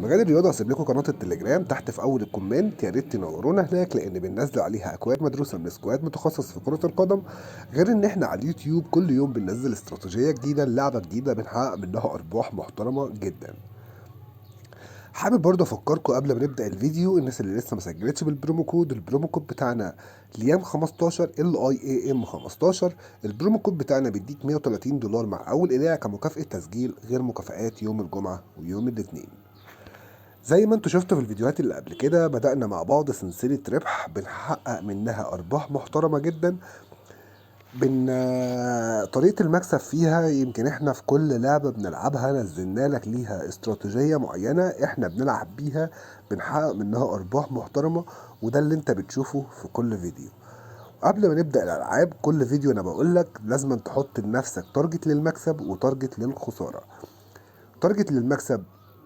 مجال الرياضة هسيب لكم قناة التليجرام تحت في أول ال comment، يا ريت تنورونا هناك لأن بننزل عليها أكواد مدروسة من squad متخصص في كرة القدم. غير إن إحنا على اليوتيوب كل يوم بننزل استراتيجية جديدة لعبة جديدة بنحقق منها أرباح محترمة جدا. حابب برضه افكركم قبل ما نبدا الفيديو، الناس اللي لسه ما سجلتش بال promo code، ال promo code بتاعنا ليام 15 LIAM 15. ال promo code بتاعنا بيديك $130 مع اول ايداع كمكافاه تسجيل، غير مكافآت يوم الجمعة ويوم الاثنين. زي ما انتوا شفتوا في الفيديوهات اللي قبل كده، بدأنا مع بعض سلسلة ربح بنحقق منها أرباح محترمة جدا. بن طريقة المكسب فيها يمكن احنا في كل لعبة بنلعبها نزلنا لك ليها استراتيجية معينة احنا بنلعب بيها بنحقق منها أرباح محترمة، وده اللي انت بتشوفه في كل فيديو. قبل ما نبدأ الألعاب، كل فيديو انا بقولك لازم تحط لنفسك target للمكسب و target للخسارة. target للمكسب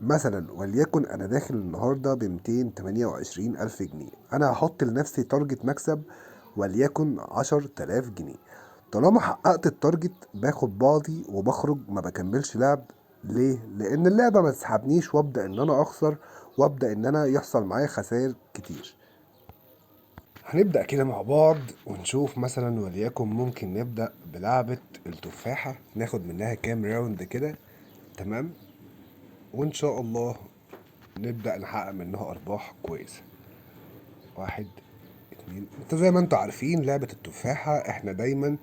مثلا وليكن انا داخل النهارده ب 228 الف جنيه، انا هحط لنفسي target مكسب وليكن 10,000 جنيه. طالما حققت ال target باخد بعضي وبخرج، ما بكملش لعب. ليه؟ لان اللعبة ما تسحبنيش وابدا ان انا اخسر وابدا ان انا يحصل معايا خسائر كتير. هنبدأ كده مع بعض ونشوف مثلا وليكن ممكن نبدأ بلعبة التفاحة، ناخد منها كام round كده، تمام، وإن شاء الله نبدأ نحقق منها أرباح كويسة. 1 2. انت زي ما انتوا عارفين لعبة التفاحة احنا دايما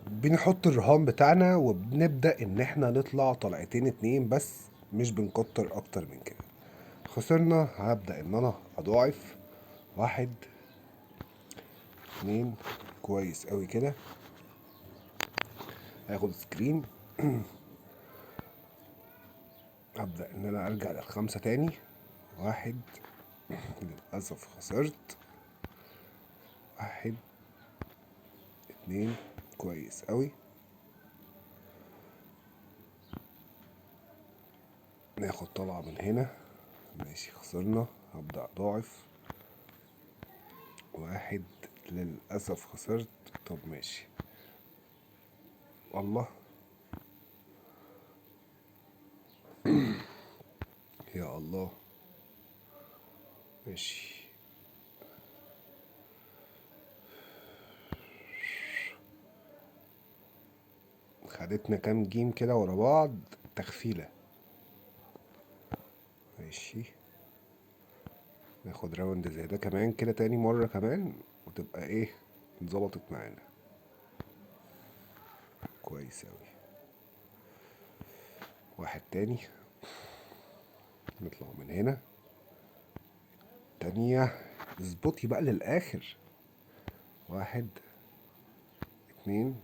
بنحط الرهان بتاعنا وبنبدأ ان احنا نطلع طلعتين 2 بس، مش بنكتر اكتر من كده. خسرنا هبدأ ان انا اضاعف. 1 2، كويس قوي كده. هاخد screen، هبدأ ان انا ارجع للخمسة تاني. 1، للأسف خسرت. 1 2، كويس قوي. ناخد طلعة من هنا، ماشي، خسرنا. هبدأ اضاعف. 1، للأسف خسرت. طب ماشي، الله يا الله، ماشي. خدتنا كام جيم كده ورا بعض تخفيلة. ماشي، ناخد round زي ده كمان كده تاني مرة كمان، وتبقى ايه اتظبطت معانا كويس اوي. 1 تاني، نطلع من هنا تانية، اظبطي بقى للآخر. 1 2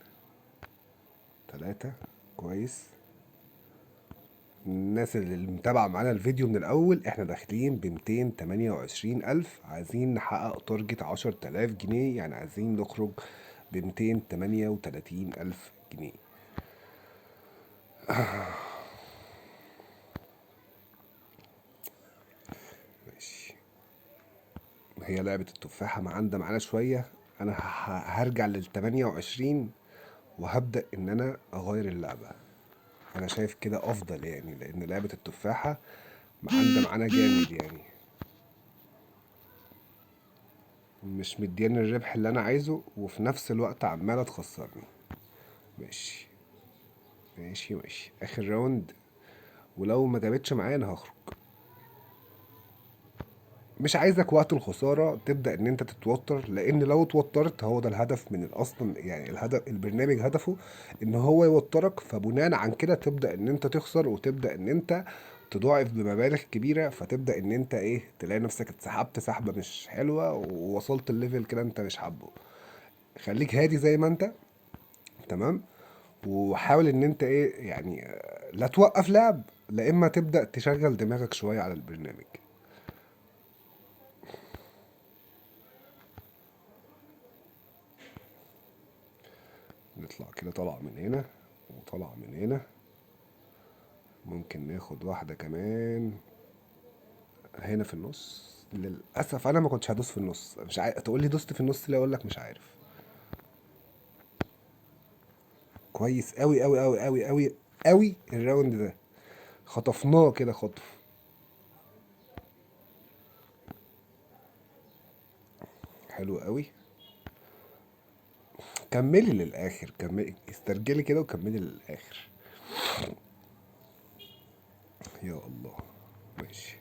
3، كويس. الناس اللي متابعة معانا الفيديو من الأول، احنا داخلين بميتين تمانية وعشرين ألف، عايزين نحقق target 10,000 جنيه، يعني عايزين نخرج بميتين تمانية وتلاتين ألف جنيه. ماشي، هي لعبة التفاحة ما عندها معانا شوية. أنا هرجع للتمانية وعشرين وهبدأ إن أنا أغير اللعبة. أنا شايف كده أفضل لأن لعبة التفاحة عندها معانا جامد، مش مدياني الربح اللي أنا عايزه، وفي نفس الوقت عمالة تخسرني. ماشي ماشي ماشي، آخر راوند، ولو ما جابتش معايا أنا هخرج. مش عايزك وقت الخسارة تبدأ إن أنت تتوتر، لأن لو اتوترت هو ده الهدف من الأصل، الهدف البرنامج هدفه إن هو يوترك، فبناء عن كده تبدأ إن أنت تخسر وتبدأ إن أنت تضاعف بمبالغ كبيرة، فتبدأ إن أنت تلاقي نفسك اتسحبت سحبة مش حلوة ووصلت ال level كده أنت مش حابة. خليك هادي زي ما أنت، تمام، وحاول إن أنت لا توقف لعب، لا إما تبدأ تشغل دماغك شوية على البرنامج. نطلع كده طلع من هنا وطلع من هنا، ممكن ناخد واحدة كمان هنا في النص. للأسف أنا ما كنتش هدوس في النص، مش عارف تقول لي دوست في النص ليه، أقول لك مش عارف. كويس أوي أوي أوي أوي أوي أوي ال round ده. خطفناه كده خطف. حلو قوي. كملي للاخر، كملي، استرجلي كده وكملي للاخر. يا الله. ماشي،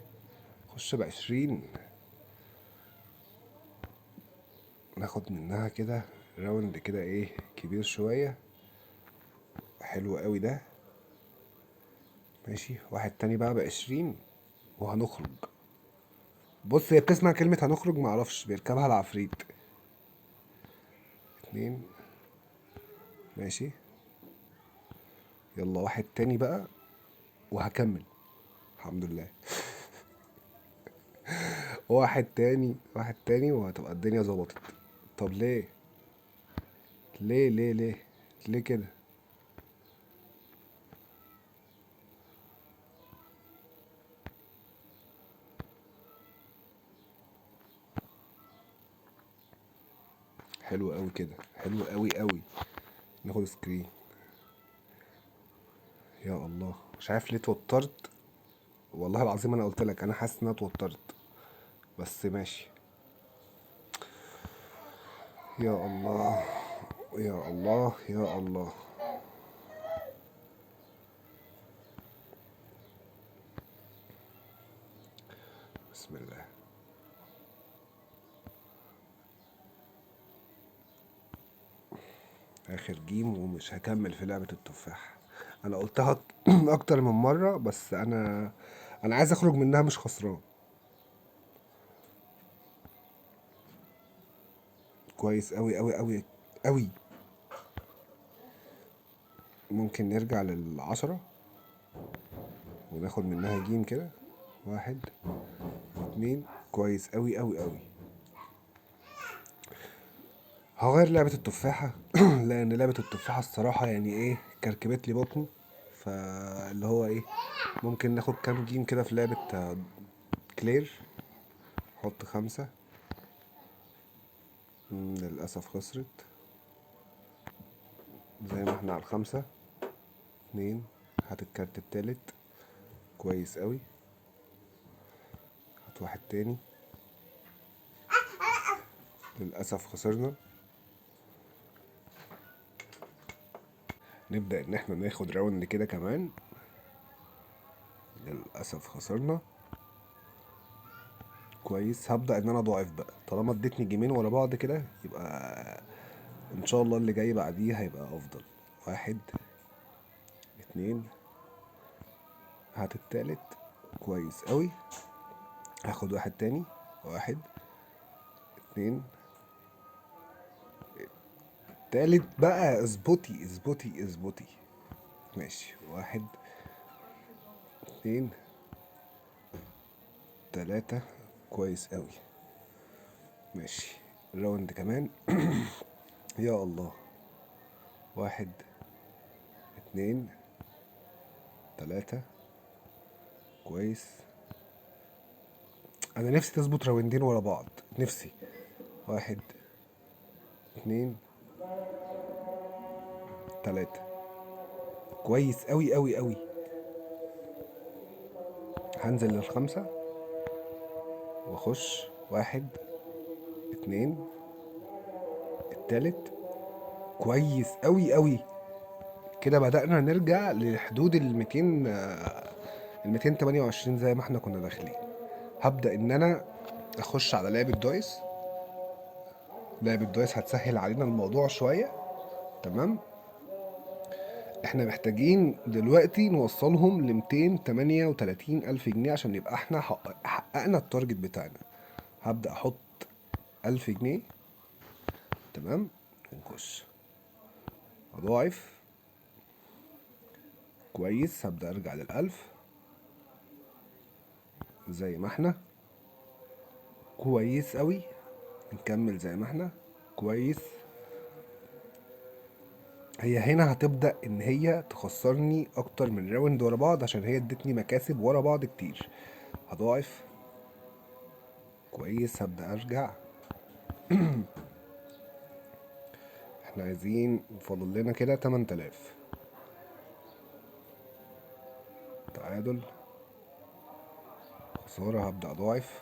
خش ب20، ناخد منها كده round كده ايه كبير شوية. حلو قوي ده. ماشي، واحد تاني بقى ب20 وهنخرج. بص هي بتسمع كلمة هنخرج معرفش بيركبها العفريت. 2. ماشي، يلا واحد تاني بقى وهكمل الحمد لله. واحد تاني، واحد تاني، وهتبقى الدنيا ظبطت. طب ليه ليه ليه ليه ليه كده؟ حلو قوي كده، حلو قوي قوي. ناخد screen. يا الله، مش عارف ليه اتوترت والله العظيم. انا قلت لك انا حاسس ان انا اتوترت، بس ماشي. يا الله يا الله يا الله. بسم الله. اخر game ومش هكمل في لعبة التفاح. انا قلتها اكتر من مرة، بس انا عايز اخرج منها مش خسران. كويس قوي قوي قوي قوي. ممكن نرجع لل10 وناخد منها game كده. 1 2. كويس قوي قوي قوي. هغير لعبة التفاحة لأن لعبة التفاحة الصراحة يعني إيه كركبت لي بطني، فاللي هو إيه ممكن ناخد كام game كده في لعبة كلير. حط 5. للأسف خسرت. زي ما احنا على 5. 2. هات الكارت التالت. كويس قوي. هات واحد تاني. للأسف خسرنا. نبدأ إن احنا ناخد round كده كمان. للأسف خسرنا. كويس. هبدأ إن أنا أضاعف بقى، طالما اديتني جيمين ورا بعض كده يبقى إن شاء الله اللي جاي بعديه هيبقى أفضل. 1 2. هات التالت. كويس قوي. هاخد واحد تاني. 1 2. تالت بقى. اظبطي اظبطي اظبطي. ماشي. 1 2 3. كويس قوي. ماشي، round كمان. يا الله. 1 2 3. كويس. انا نفسي تظبط راوندين ورا بعض، نفسي. 1 2 3. كويس قوي قوي قوي. هنزل لل5 واخش. 1 2 التالت. كويس قوي قوي كده. بدأنا نرجع لحدود الميتين تمانية وعشرين زي ما احنا كنا داخلين. هبدأ ان انا اخش على لعبة dice. لعبة dice هتسهل علينا الموضوع شوية. تمام. احنا محتاجين دلوقتي نوصلهم لميتين تمانية وتلاتين ألف جنيه عشان يبقى احنا حققنا ال target بتاعنا. هبدأ احط 1000 جنيه. تمام. ونخش اضاعف. كويس. هبدأ ارجع لل1000 زي ما احنا. كويس قوي. نكمل زي ما احنا. كويس. هي هنا هتبدأ ان هي تخسرني اكتر من round ورا بعض عشان هي ادتني مكاسب ورا بعض كتير. هضاعف. كويس. هبدأ ارجع. احنا عايزين فاضل لنا كده 8000. تعادل، خسارة، هبدأ أضاعف.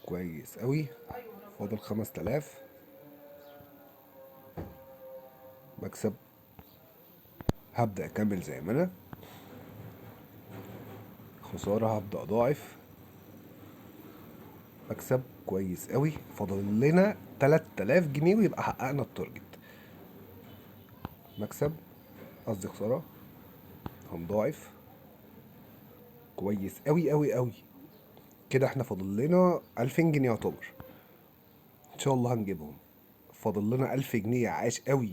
كويس أوي، فاضل 5000. مكسب، هبدأ أكمل زي ما أنا. خسارة، هبدأ أضاعف. مكسب كويس أوي، فاضل لنا 3000 جنيه ويبقى حققنا ال target. مكسب، قصدي خسارة، هنضاعف. كويس أوي أوي أوي كده. احنا فاضل لنا 2000 جنيه يعتبر، ان شاء الله هنجيبهم. فاضل لنا 1000 جنيه، عاش قوي.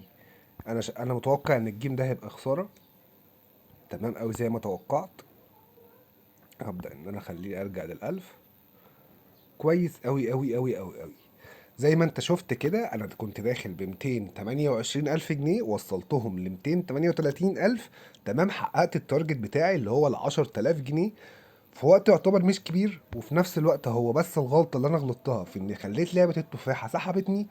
انا متوقع ان ال game ده هيبقى خسارة. تمام قوي زي ما توقعت. هبدأ ان انا اخليه ارجع لل1000. كويس قوي قوي قوي قوي قوي. زي ما انت شفت كده، انا كنت داخل ب 228,000 جنيه، وصلتهم ل 238,000. تمام، حققت ال target بتاعي اللي هو ال 10,000 جنيه في وقت يعتبر مش كبير. وفي نفس الوقت هو بس الغلطة اللي انا غلطتها في اني خليت لعبة التفاحة سحبتني،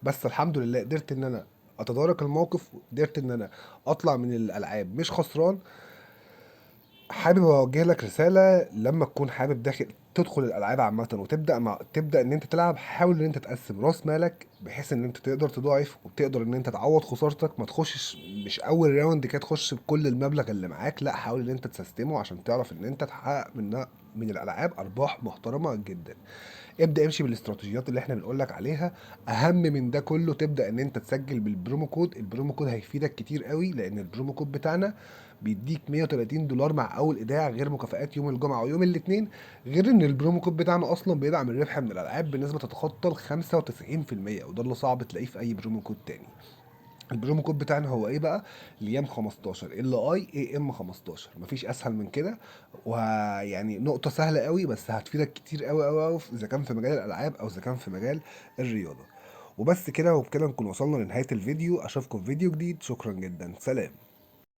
بس الحمد لله قدرت ان انا اتدارك الموقف، وقدرت ان انا اطلع من الالعاب مش خسران. حابب اوجه لك رسالة، لما تكون حابب داخل تدخل الالعاب عامة وتبدأ تبدأ ان انت تلعب، حاول ان انت تقسم راس مالك بحيث ان انت تقدر تضاعف وتقدر ان انت تعوض خسارتك. ما تخشش مش اول round كده تخش بكل المبلغ اللي معاك، لا، حاول ان انت تسيستمه عشان تعرف ان انت تحقق من الالعاب ارباح محترمة جدا. ابدأ امشي بالاستراتيجيات اللي احنا بنقول لك عليها. اهم من ده كله تبدأ ان انت تسجل بال promo code. ال promo code هيفيدك كتير قوي، لان ال promo code بتاعنا بيديك $130 مع اول ايداع، غير مكافآت يوم الجمعة ويوم الاثنين، غير ان ال promo code بتاعنا اصلا بيدعم الربح من الالعاب بنسبة تتخطى ال 95%، وده اللي صعب تلاقيه في اي promo code تاني. ال promo code بتاعنا هو ايه بقى؟ ليام 15، LIAM 15. مفيش اسهل من كده، ويعني نقطة سهلة قوي بس هتفيدك كتير قوي قوي قوي، اذا كان في مجال الالعاب او اذا كان في مجال الرياضة. وبس كده، وبكده نكون وصلنا لنهاية الفيديو. اشوفكم في فيديو جديد. شكرا جدا، سلام.